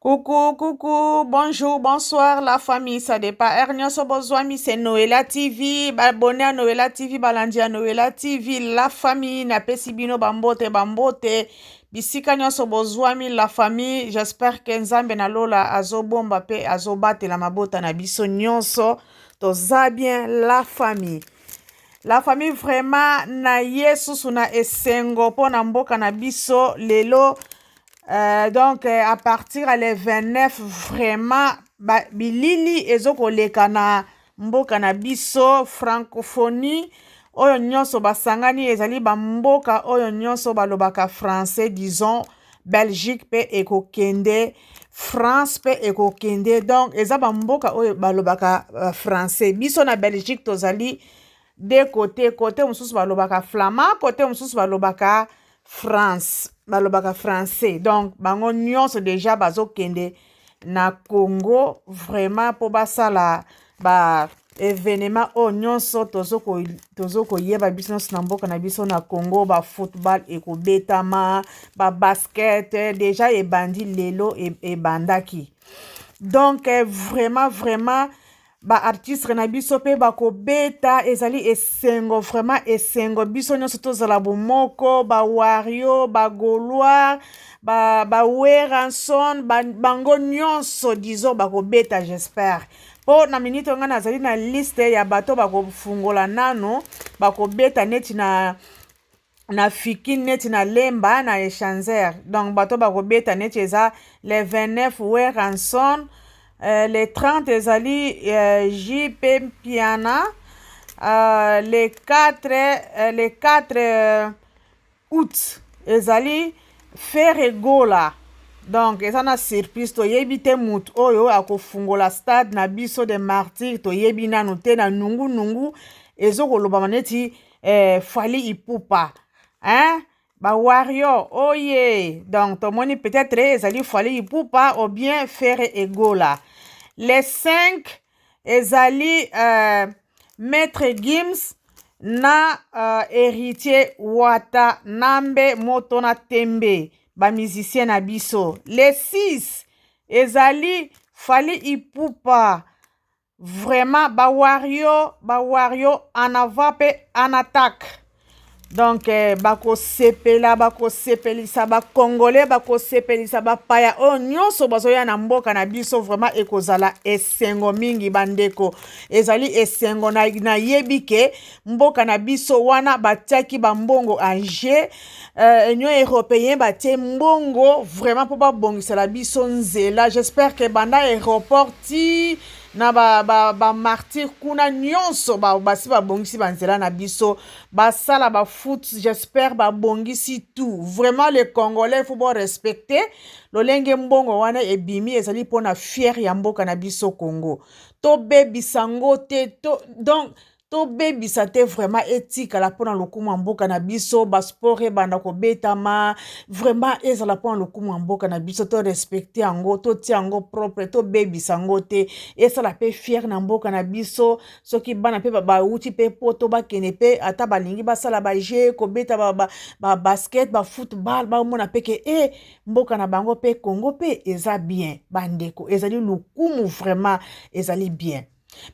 Coucou, coucou, bonjour, bonsoir la famille, ça dépend. Heure nyonso bozwami, c'est Noëlla TV, abonné à Noëlla TV, balandi ya Noëlla TV, la famille, napesi bino bambote, bambote, bisika nyonso bozwami la famille, j'espère que Nzambe na lola azobomba pe azobatela mabota na biso nyonso, toza bien la famille. La famille vraiment na ye susu na esengo mpo na mboka na biso lelo. Donc à partir ya le 29 vraiment ba, bilili ezokoleka na mboka na biso francophonie oyo nyonso basangani ezali bamboka oyo nyonso balobaka français, disons Belgique mpe ekokende, France mpe ekokende, donc eza bamboka oyo balobaka français. Biso na Belgique tozali de côté, côté mosusu balobaka flamand, côté mosusu balobaka France, balobaka français. Donc bango nyonso déjà bazokende na Congo vraiment mpo basala ba événement oyo nyonso tozokoyeba biso nyonso na mboka na biso na Congo. Bafootball ekobetama, babasket déjà ebandi lelo, ebandaki. Donc vraiment vraiment baartiste na biso mpe bakobeta, ezali esengo, vraiment esengo. Biso nyonso tozala bomoko, bawario, bagaulois, baweranson, ba bango nyonso disons bakobeta, j'espère. Mpo na minute ngai nazali na liste ya bato bakofungola nano, bakobeta neti na Fikin, neti na Lemba, na Échanger. Donc bato bakobeta neti eza le 29 Werrason, le 30 ezali JB Mpiana, le 4 le 4 août ezali Ferre Gola. Donc eza na surprise, toyebi te mutu oyo akofungola stade na biso de Martyr, toyebi nanu te. Na nungunungu ezokolobama neti Fally Ipupa, hein? Bawario oye, donc tomoni peut-être ezali Fally Ipupa ou bien Ferre Gola. Le 5 ezali Maître Gims na Héritier Wata Nambe, moto na tembe, bamusicien na biso. Le 6 ezali Fally Ipupa. Vraiment bawario, bawario en avant mpe en attaque. Donc bakosepela, bakosepelisa bacongolais, bakosepelisa bapaya oyo nyonso bazoya na mboka na biso. Vraiment ekozala esengo mingi, bandeko, ezali esengo. Nayebi ke mboka na biso wana batiaki bambongo en jeu, Union européen batie mbongo vraiment mpo babongisela biso nzela. J'espère ke banda aéroport ti na bamartyr ba, ba kuna nyonso basi babongisi banzela na biso, basala bafoot, j'espère babongisi tout. Vraiment le Congolais faut borespecte lolenge mbongo wana ebimi, ezali mpona fierté ya mboka na biso Congo. Tobebisa ngo te to, donc tobebisa te, vraiment etikala mpona lokumu ya mboka na biso. Basport ebanda kobetama, vraiment ezala mpona lokumu ya mboka na biso. Torespecte yango, totia yango propre, tobebisa yango te, esala mpe fierté na mboka na biso. Soki bana mpe bauti mpe poto, bakende mpe, ata balingi basala bajeu, kobeta babasket, bafootball, bamona mpe ke e mboka na bango mpe Congo mpe eza bien. Bandeko, ezali lokumu, vraiment ezali bien.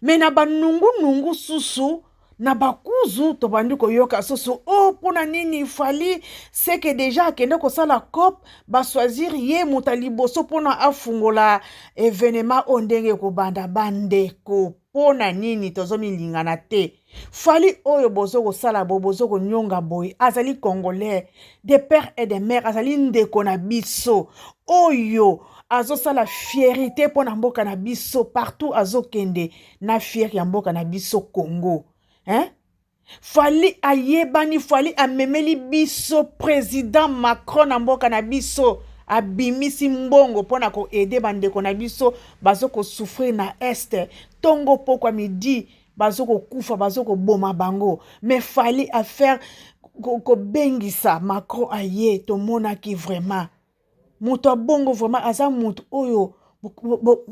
Me na banungunungu susu na bakuzu tobandi koyoka susu o oh, mpona nini Fally seke déjà akende kosala coop, bachoisir ye moto ya liboso mpona afungola événement oyo ndenge ekobanda. Bandeko, mpo na nini tozomilingana te? Fally oyo bozo kosala boye, bozo konyonga boye, azali Congolais de père et de mère, azali ndeko na biso oyo azosala fierté mpo na mboka na biso partout azokende na fierté ya mboka na biso Congo, hein? Fally ayebani, Fally amemeli biso président Macron na mboka na biso, abimisi mbongo mpona koaider bandeko na biso bazo kosouffrir na Est, ntongo, pokwa, midi, bazo kokufa, bazo koboma bango. Mais Fally affaire kobengisa Macron aye, tomonaki vraiment moto abongo, vraiment aza moto oyo.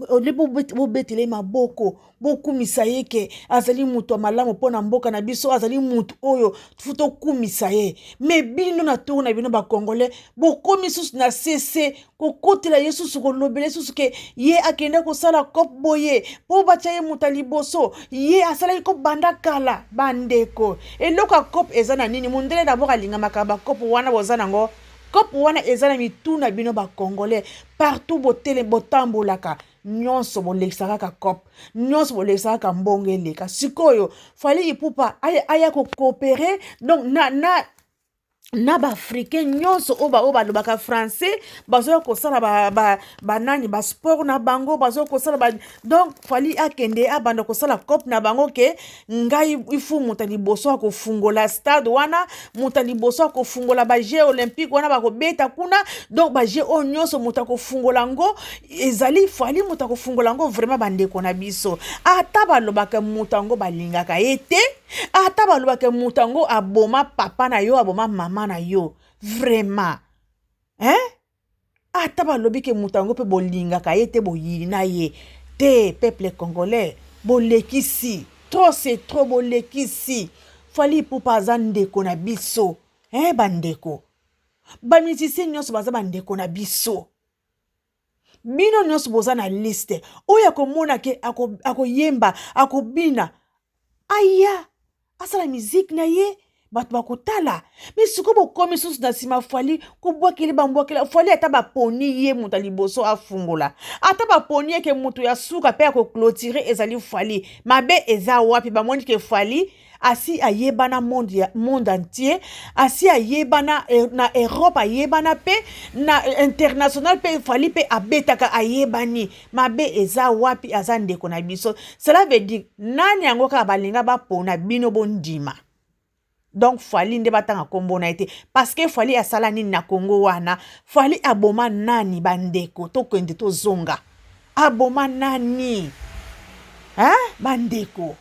Ole bobetela ye maboko, bokumisa ye ke azali moto ya malamu mpo na mboka na biso, azali moto oyo fu tokumisa ye. Me bino na tour na bino bacongolais, bokomi susu na sese kokotela ye susu, kolobela ye susu ke ye akende kosala cop boye mpo batya ye moto ya liboso. Ye asalaki cop banda kala. Bandeko, eloko ya cop eza na nini? Mondele d'abord alingamaka bacop wana boza nango. Cop wana eza na mitu na bino bacongolais. Partout botele botambolaka, nyonso bolekisa kaka cop, nyonso bolekisa kaka mbongo eleka. Sikoyo Fally Ipupa aya kocoopérer donc na baafricain nyonso oyo baoyo balobaka français, bazoya kosala banani, basport na bango, bazoya kosala ba. Donc Fally akende abanda kosala cop na bango ke ngai ifu moto ya liboso akofungola stade wana, moto ya liboso akofungola bajeux olympique wana bakobeta kuna. Donc bajeux oyo nyonso, moto akofungola yango ezali Fally, moto akofungola yango. Vraiment, bandeko na biso, ata balobaka moto yango balingaka ye te, ata balobaka moto yango aboma papa na yo, aboma mama na yo, vraiment, hein? Ata balobi ke moto yango mpe bolingaka ye te, boyina ye te, peuple congolais, bolekisi. Trop c'est trop, bolekisi. Fally Ipupa aza ndeko na biso, hein? Bandeko, bamusicien nyonso baza bandeko na biso. Bino nyonso boza na liste oyo akomona ke akoyemba, akobina, aya asala miziki na ye, bato bakotala. Me sikoyo bokomi susu na nsima Fally kobwakeli bambwakela Fally. Ata baponi ye moto ya liboso afungola, ata baponi ye ke moto ya suka mpe akoclôturer ezali Fally, mabe eza wapi? Bamoni ke Fally asi ayebana monde entier, asi ayebana na Europe, ayebana mpe na international mpe Fally mpe abetaka, ayebani. Mabe eza wapi? Aza ndeko na biso. Cela veut dire nani yango kaka balinga bapona bino bondima? Donc Fally nde batanga nkombo na ye te, parce que Fally asala nini na Kongo wana? Fally aboma nani? Bandeko, tokende tozonga, aboma nani, hein? Bandeko,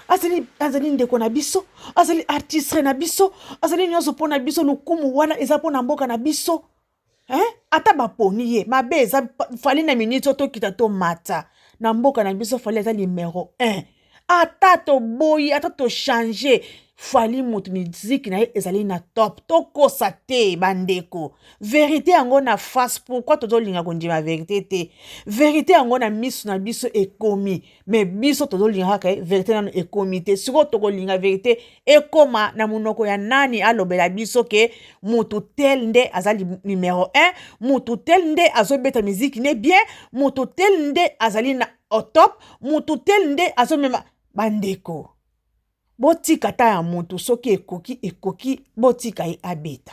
azali ndeko na biso, azali artiste na biso, azali nyonso mpo na biso. Lokumu wana eza mpo na mboka na biso, hein? Ata baponi ye, mabe eza? Fally na miniti oyo, tokita tomata na mboka na biso, Fally eza numero 1. Ata toboyi, ata tochange, Fally moto miziki na ye ezali na top. Tokosa te, bandeko, vérité yango na face. Pourquoi tozolinga kondima vérité te? Vérité yango na miso na biso ekomi, me biso tozolinga kaka vérité nano ekomi te. Sikoyo tokolinga vérité ekóma na monoko ya nani? Alobela biso ke motu tel nde aza numero 1, motu tel nde azobeta miziki ne bien, motu tel nde azali na au top, motu tel nde azomema. Bandeko, botika ta ya motu. Soki ekoki, ekoki, botika ye abeta.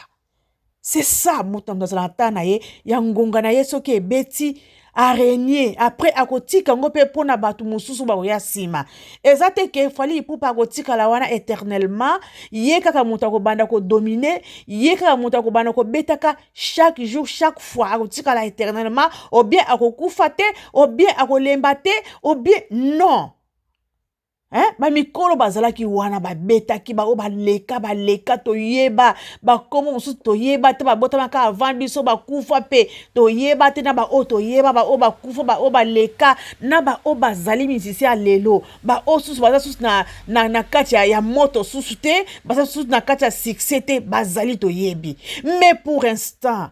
C'est ça, moto na moto azala na ta na ye ya ngonga na ye. Soki ebeti, araignée, après akotika yango mpe mpona bato mosusu bakoya nsima. Eza te ke Fally Ipupa akotikala wana éternellement, ye kaka moto akobanda kodominer, ye kaka moto akobanda kobetaka chaque jour, chaque fois, akotikala éternellement, ou bien akokufa te, ou bien akolemba te, ou bien non, hein? Bamikolo bazalaki wana, babetaki, bango baleka, baleka, toyeba bakombo mosusu toyeba te, babotamaka avant biso, bakufa mpe toyeba te. Na baoyo toyeba, baoyo bakufa, baoyo baleka, na baoyo bazali musicien ya lelo, baoyo susu baza susu na kati ya moto susu te, baza susu na kati ya succès te, bazali toyebi. Mais pour instant,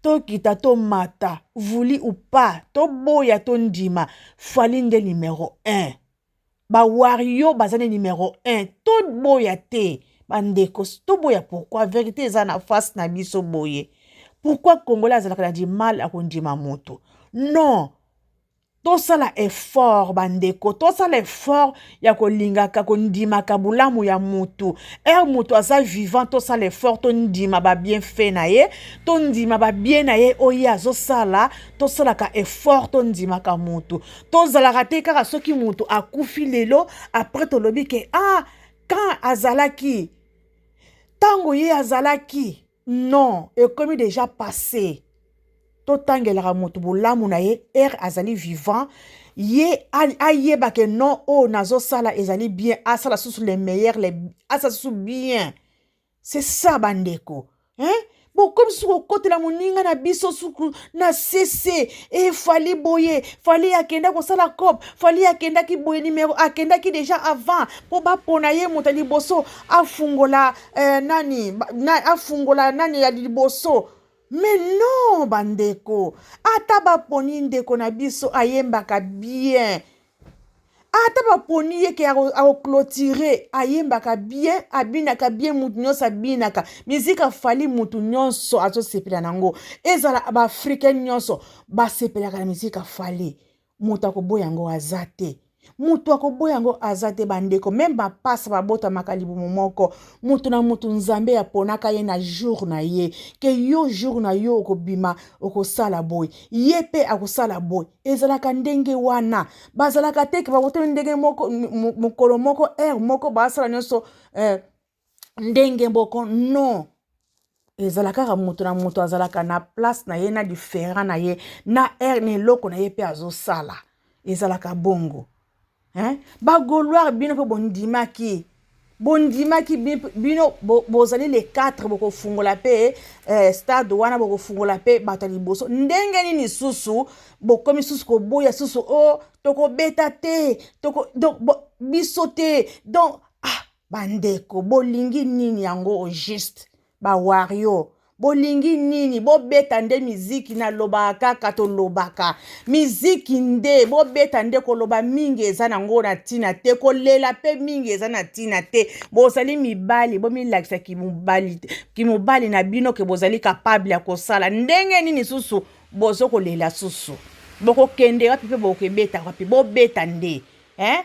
tokita tomata, vuli ou pas, toboya tondima, Fally nde numéro 1. Bawario baza nde numéro 1. Toboya te, bandeko, toboya pourquoi? Vérité eza na face na biso boye. Pourquoi Congolais azalaka na du mal akondima moto? Non, tosala effort, bandeko, tosala effort ya kolingaka, kondimaka bolamu ya motu. Ere moto aza vivant, tosala effort tondima babienfait na ye, tondima babien na ye oyo ye azosala. Tosalaka effort tondimaka motu. Tozalaka te kaka soki motu akufi lelo, après tolobi ke ah, quand azalaki, ntango ye azalaki. Non, ekomi déjà passé. Totangelaka moto bolamu na ye ere azali vivant, ye ayeba ke non, oyo nazosala ezali bien, asala susu le meilleur, asala susu bien. C'est ça, bandeko, hein? Bokomi susu kokotela moninga na biso suku na sese. E Fally boye, Fally akenda kosala cop, Fally akendaki boye numero, akendaki deja avant mpo bapona ye moto ya liboso afungola nani na, afungola nani ya liboso. Mais non, bandeko, ata baponi ndeko na biso ayembaka bien, ata baponi ye ke akoclôturer, ayembaka bien, abinaka bien, mutu nyonso abinaka miziki a Fally, mutu nyonso azosepela nango, ezala baafricain nyonso basepelaka na miziki a Fally. Moto akoboya yango aza te, moto akoboya yango aza te. Bandeko, même bapasa babotamaka libumu moko, moto na moto Nzambe aponaka ye na jour na ye. Ke yo, jour na yo okobima, okosala boye, ye mpe akosala boye. Ezalaka ndenge wana, bazalaka te ke babotami ndenge moko, mokolo moko, heure moko, basala nyonso ndenge moko. Non, ezala kaka moto na moto azalaka na place na ye, na différent na ye, na heure, na eloko na ye mpe azosala. Ezalaka bongo, hein? Bagaulois, bino mpe bondimaki, bondimaki bino bozali le 4, bokofungola mpe stade wana, bokofungola mpe bato ya liboso. Ndenge nini susu bokomi susu koboya susu o oh, tokobeta te, toko, donc biso te? Donc ah, bandeko, bolingi nini yango au juste? Bawarriors, bolingi nini? Bobeta nde miziki. Nalobaka kaka, tolobaka miziki nde bobeta nde. Koloba mingi eza nango na ntina te, kolela mpe mingi eza na ntina te. Bozali mibali, bomilakisa kimobali na bino ke bozali capable ya kosala. Ndenge nini susu bozo kolela susu? Bokokende wapi mpe bokobeta wapi? Bobeta nde, eh?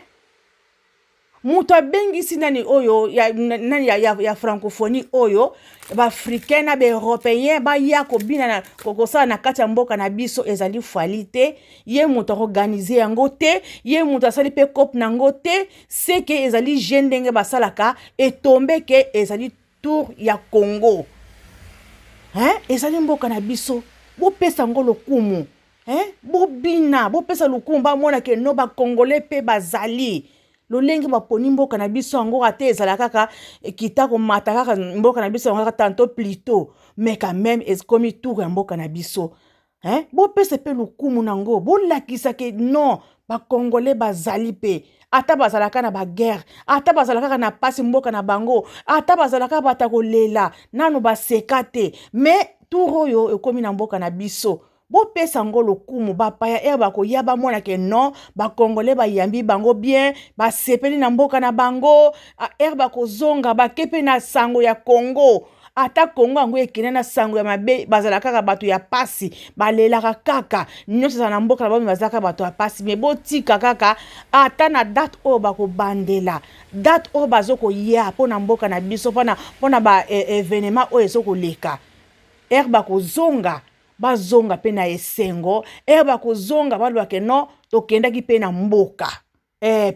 Moto abengisi nani oyo ya, nani ya francophonie oyo, baafricain na baeuropéen baya kobina na kosala na kati ya mboka na biso, ezali Fally te. Ye moto akoorganiser yango te, ye moto asali mpe cope nango te. Seke ezali je ndenge basalaka etombe ke ezali tour ya Congo, hein? Ezali mboka na biso, bopesa yango lokumu, hein? Bobina, bopesa lokumu, bamona ke no, bacongolais mpe bazali. Lolenge baponi mboka na biso yango, ate ezala kaka kita komata kaka mboka na biso yango kaka tantôt plutôt, mais quand même ekomi tour ya mboka na biso, hein? Bopesa mpe lokumu nango, bolakisa ke non, bacongolais bazali mpe, ata bazalaka na baguerre, ata bazalaka kaka na pasi mboka na bango, ata bazalaka bato ya kolela, nanu baseka te. Mais tour oyo ekomi na mboka na biso, bopesa yango lokumu. Bapaya ere bakoya, bamona ke non, bacongolais bayambi bango bien, basepeli na mboka na bango. Ere bakozonga, bake mpe na sango ya Congo. Ata Kongo yango ekende na sango ya mabe, bazala kaka bato ya pasi, balelaka kaka nyonso ezala na mboka na bango, bazala kaka bato ya pasi. Mais botika kaka, ata na date oyo bakobandela, date oyo bazokoya mpo na mboka na biso, mpona baévénement oyo ezokoleka, ere bakozonga, bazonga mpe na esengo. Ere bakozonga, balobake non, tokendaki mpe na mboka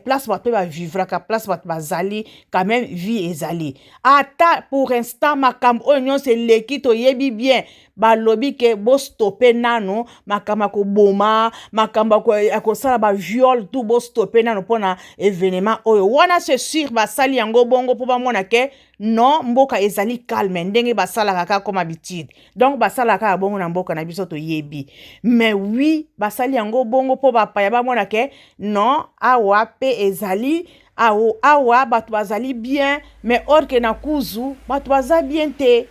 place bato mpe bavivraka, place bato bazali, quand même vie ezali. Ata pour instant makambo oyo nyonso eleki, toyebi bien, balobi ke bostopper nano makambo ya koboma, makambo ya kosala baviol, tout bostopper nano mpona événement oyo wana. C'est sûr, basali yango bongo mpo bamona ke non, mboka ezali calme, ndenge basalaka kaka comme habitude. Donc basalaka kaka bongo na mboka na biso, toyebi. Mais oui, basali yango bongo mpo bapaya bamona ke non, awa mpe ezali awa, awa bato bazali bien. Mais or ke na kuzu bato baza bien te.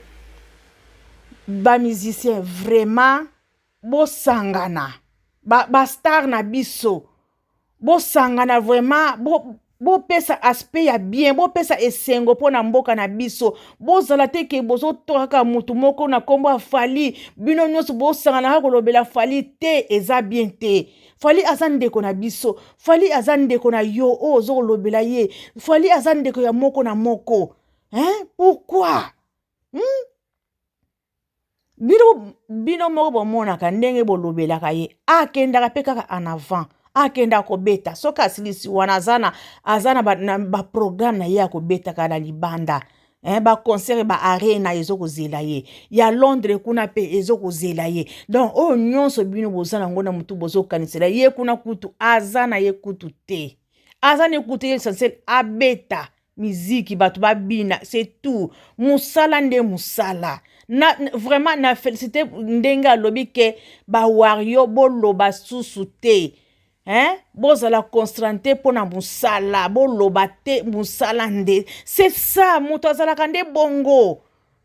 Bamusicien, vraiment bosangana, bastar ba na biso, bosangana vraiment, bopesa aspect ya bien, bopesa esengo mpo na mboka na biso. Bozala te ke bozotoka kaka motu moko na nkombo ya Fally, bino nyonso bosangana kaka kolobela Fally te. Eza bien te. Fally aza ndeko na biso, Fally aza ndeko na yo oyo oza kolobela ye, Fally aza ndeko ya moko na moko, hein? Pourquoi, Bino moko bomonaka ndenge bolobelaka ye, akendaka mpe kaka en avant, akendaka kobeta. Soki asilisi wana, aza na baprogramme na ye ya kobetaka na libanda, baconcert, baarena ezokozela ye, ya Londres kuna mpe ezokozela ye. Donc oyo nyonso bino boza nango na motu, bozokanisela ye kuna, kutu aza na ye kutu te, aza na kutu ye. Essentiel abeta miziki, bato babina, c'est tout. Mosala nde mosala. Na, vraiment na félicité ndenge alobi ke bawario boloba susu te, hein? Bozala concentré mpo na mosala, boloba te, mosala nde. C'est ça, moto azalaka nde bongo,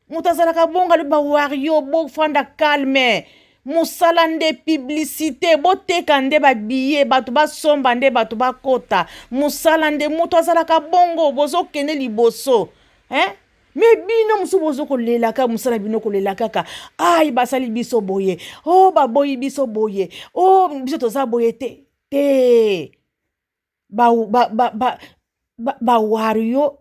moto azalaka bongo. Alobi bawario bofanda calme, mosala nde publicité, boteka nde babillet, bato basomba nde, bato bakota, mosala nde. Moto azalaka bongo, bozokende liboso, hein? Mais bino mosusu bozo kolela kaka mosala, bino kolela kaka: ai, basali biso boye, o oh, baboyi biso boye, o oh, biso toza boye te te. Bawario ba, ba, ba,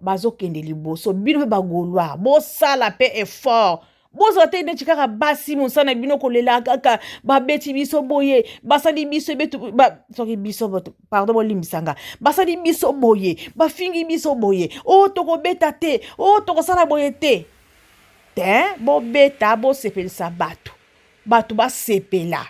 bazokende liboso, bino mpe bagaulois bosala mpe effort. Bozala te neti kaka basi, mosala na bino kolela kaka babeti biso boye, basali biso ebetu ba, soki biso, pardon, bolimbisanga, basali biso boye, bafingi biso boye, o oh, tokobeta te, o oh, tokosala boye te te. Bobeta, bosepelisa bato, bato basepela.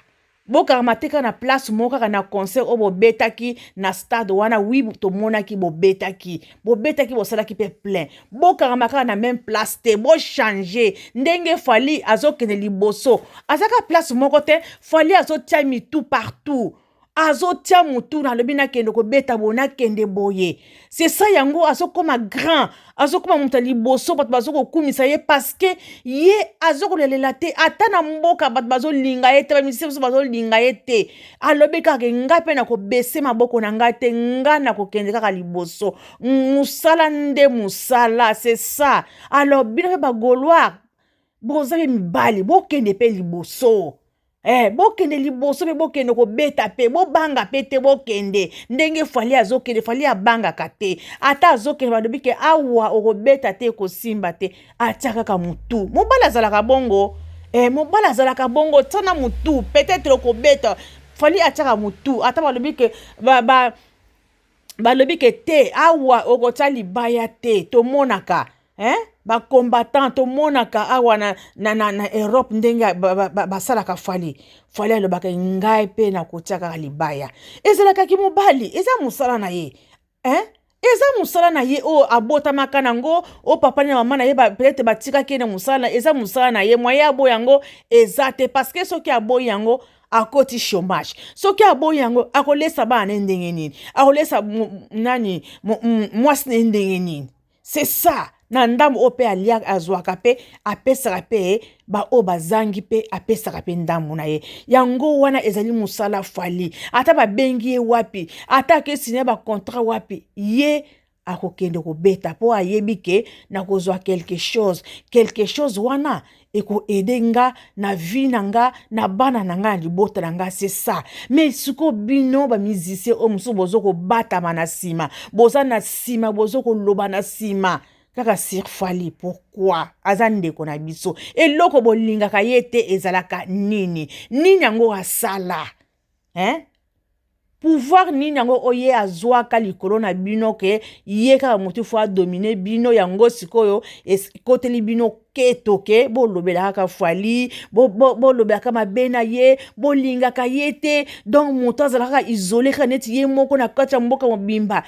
Bokangama te kaka na place moko, kaka na concert oyo bobetaki na stade wana. Oui, tomonaki bobetaki, bobetaki, bosalaki mpe plein. Bokangama kaka na même place te, bochange. Ndenge Fally azokende liboso, aza kaka place moko te. Fally azotia mitu partout, azotia motu, nalobi nakende kobeta boye, nakende boye. C'est ça, yango azokóma grand, azokóma moto ya liboso, bato bazokokumisa ye parce que ye azokolelela te. Ata na mboka bato bazolinga ye te, bamusicien biso bazolinga ye te, alobi kaka: ngai mpe nakobese maboko na ngai te, ngai nakokende kaka liboso, mosala nde mosala. C'est ça. Alors bino mpe bagaulois, boza mpe mibali, bokende mpe liboso. Bokende liboso mpe bokende kobeta mpe bobanga mpe te, bokende ndenge Fally azokende. Fally abangaka te, ata azokende, balobi ke awa okobeta te, ekosimba te, atia kaka motu. Mobali azalaka bongo, mobali azalaka bongo, tia motu, peut-être okobeta. Fally atiaka motu, ata balobi ke ba, ba, balobi ke te, awa okotia libaya te. Tomonaka, hein? Bacombattant tomonaka awa na Europe ndenge basalaka Fally. Fally alobaka: ngai mpe nakotia kaka libaya. Ezalakaki mobali, eza mosala na ye, hein? Eza mosala na ye oyo abotamaka nango, oyo papa na mama na ye peut-être batikaki ye na mosala. Eza mosala na ye, moye aboyi yango eza te, parce que soki aboyi yango, akoti chômage. Soki aboyi yango, akolesa bana na ye ndenge nini? Akolesa nani, mwasi na ye ndenge nini? C'est ça. Na ndambo oyo mpe alia, azwaka mpe, apesaka mpe baoyo bazangi, mpe apesaka mpe ndambo na ye. Yango wana ezali mosala. Fally, ata babengi ye wapi, ata akesinya bacontrat wapi, ye akokende kobeta mpo ayebi ke nakozwa quelque chose. Quelque chose wana ekoaider nga na vie na nga, na bana na nga, na libota na nga. C'est ça. Mais sikoyo bino bamusicien oyo mosusu bozo kobatama na nsima, boza na nsima, bozo koloba na nsima kaka sur Fally. Pourquoi? Aza ndeko na biso. Eloko bolingaka ye te ezalaka nini? Nini yango asala, hein? Pouvoir nini yango oyo ye azwaka likolo na bino ke ye kaka motu faut adomine bino? Yango sikoyo ekoteli bino keto ke bolobelaka kaka Fally, bolobelaka mabe na ye, bolingaka ye te. Donc moto azalaka kaka isolé, kaka neti ye moko na kati ya mboka mobimba,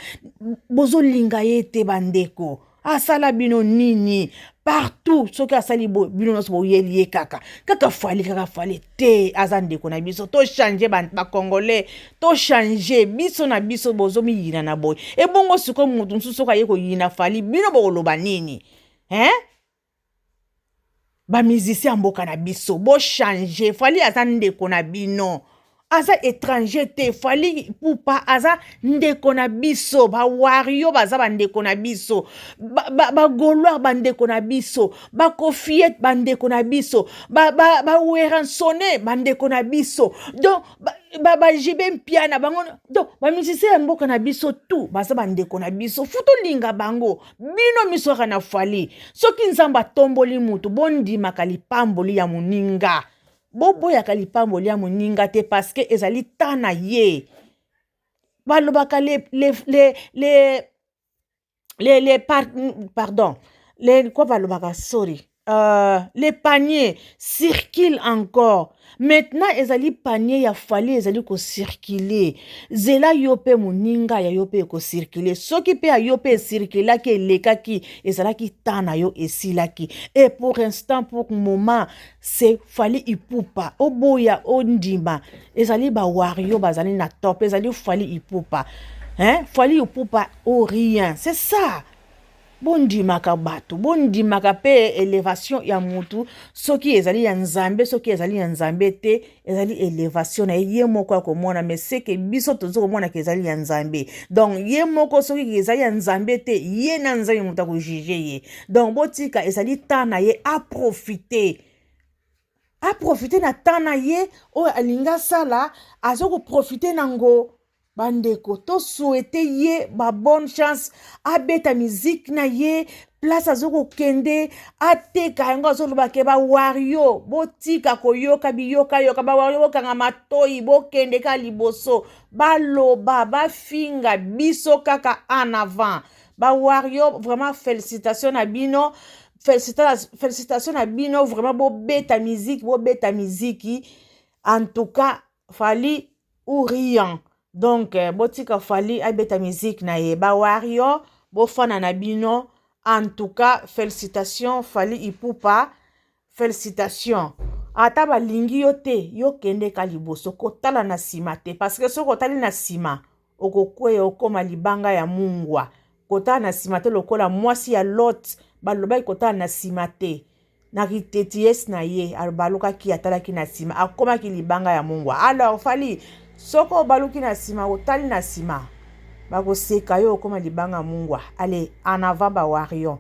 bozolinga ye te. Bandeko, asala bino nini? Partout soki asali boye, bino nyonso boyeli ye kaka, kaka Fally, kaka Fally te. Aza ndeko na biso. Tochange, bacongolais, tochange biso na biso. Bozomiyina na boye, ebongo sikoyo motu mosusu soki aye koyina Fally, bino bokoloba nini, hein? Bamusicien ya mboka na biso, bochange. Fally aza ndeko na bino, aza étranger te. Fally Ipupa aza ndeko na biso. Bawario baza bandeko na biso, bagaulois bandeko na biso, bakofiete bandeko na biso, baWerrason bandeko na biso, donc baJB Mpiana bango. Donc bamusicien ya mboka na biso tu baza bandeko na biso, faut tolinga bango. Bino miso kaka na Fally. Soki Nzambe atomboli mutu, bondimaka lipamboli ya moninga, boboyaka lipamboli ya moninga te, parce que ezali ta na ye. Balobaka le les, les par, pardon, les quoi, balobaka, sorry. Les paniers circulent encore. Maintenant ezali panier ya Fally ezali kocircule. Zela yo mpe moninga ya yo mpe ekocircule. Soki mpe ya yo mpe ecirculaki, elekaki, ezalaki temps na yo esilaki. Et pour instant, pour moment, c'est Fally Ipupa. Oboya ondima, ezali bawarriors bazali na top, ezali Fally Ipupa, hein? Fally Ipupa ou rien, c'est ça. Bondimaka bato, bondimaka mpe élévation ya mutu soki ezali ya Nzambe. Soki ezali ya Nzambe te, ezali élévation na ye, ye moko akomona. Mais seke biso toza komonaka ezali ya Nzambe. Donc ye moko, soki ezali ya Nzambe te, ye na Nzambe moto akojuger ye. Donc botika, ezali temps na ye, aprofite, aprofite na temps na ye oyo alingi asala, aza koprofite nango. Bandeko, tosouhaiter ye babonne chance, abeta miziki na ye place aza kokende, ateka yango. Azoloba ke bawarriors botika koyoka biyokayoka. Bawarriors, bokanga matoi, bokende kaka liboso. Baloba, bafinga, biso kaka en avant. Bawarriors, vraiment félicitation na bino, félicitation na bino vraiment. Bobeta miziki, bobeta miziki. En tout cas, Fally ou rien. Donc botika Fally abeta miziki na ye. Bawarriors, bofana na bino. En tout cas, félicitation Fally Ipupa, félicitation. Ata balingi yo te, yo kende ka liboso, kotala na nsima te, parce que soki otali na nsima, okokweya, okóma libanga ya mungwa. Kotala na nsima te, lokola mwasi ya Lot balobaki kotala na nsima te. Na kitetiesi na ye, balukaki, atalaki na nsima, akomaki libanga ya mungwa. Alors Fally, soki obaluki na nsima, otali na nsima, bakoseka yo, okóma libanga mungwa. Allez, en avant bawarriors,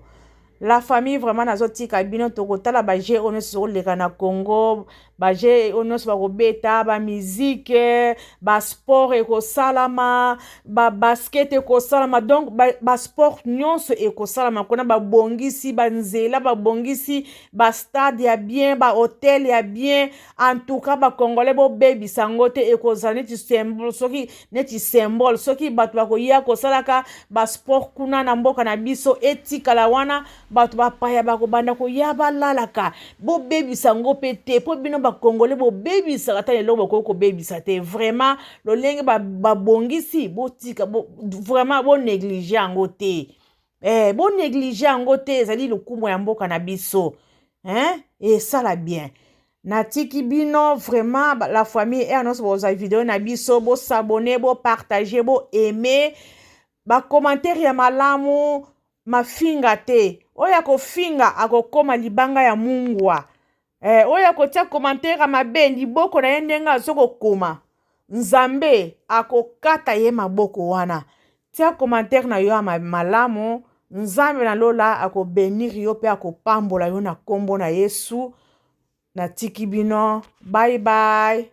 la famille. Vraiment nazotika bino. Tokotala bajeux oyo nyonso ezokoleka na Congo, bajeux oyo nyonso bakobeta, bamizike, basport ekosalama, babasket ekosalama. Donc basport nyonso ekosalama kuna. Babongisi banzela, babongisi bastade ya bien, bahotel ya bien. En tout cas, bacongolais, bobebisa yango te. Ekozala neti symbole, soki neti symbole, soki bato bakoya kosalaka basport kuna na mboka na biso, etikala wana. Bato bapaya bakobanda koya, balalaka. Bobebisa yango mpe te, mpo bino bacongolais bobebisaka ata eloko bokoki kobebisa te. Vraiment, lolenge babongisi, botika vraiment, bonéglige yango te. Bonéglige yango te, ezali lokumu ya mboka na biso, hein? Esala bien. Natiki bino vraiment, la famille. Ere nyonso bozwa video na biso, bos'abonner, bopartager, boaimer, bacommentaire ya malamu, mafinga te. Oyo akofinga akokóma libanga ya mungwa. Oyo akotia commentaire ya mabe, liboko na ye ndenge azo kokoma, Nzambe akokata ye maboko wana. Tia commentaire na yo ya malamu, Nzambe na lola akobénir yo mpe akopambola yo na nkombo na Yesu. Natiki bino, bye bye.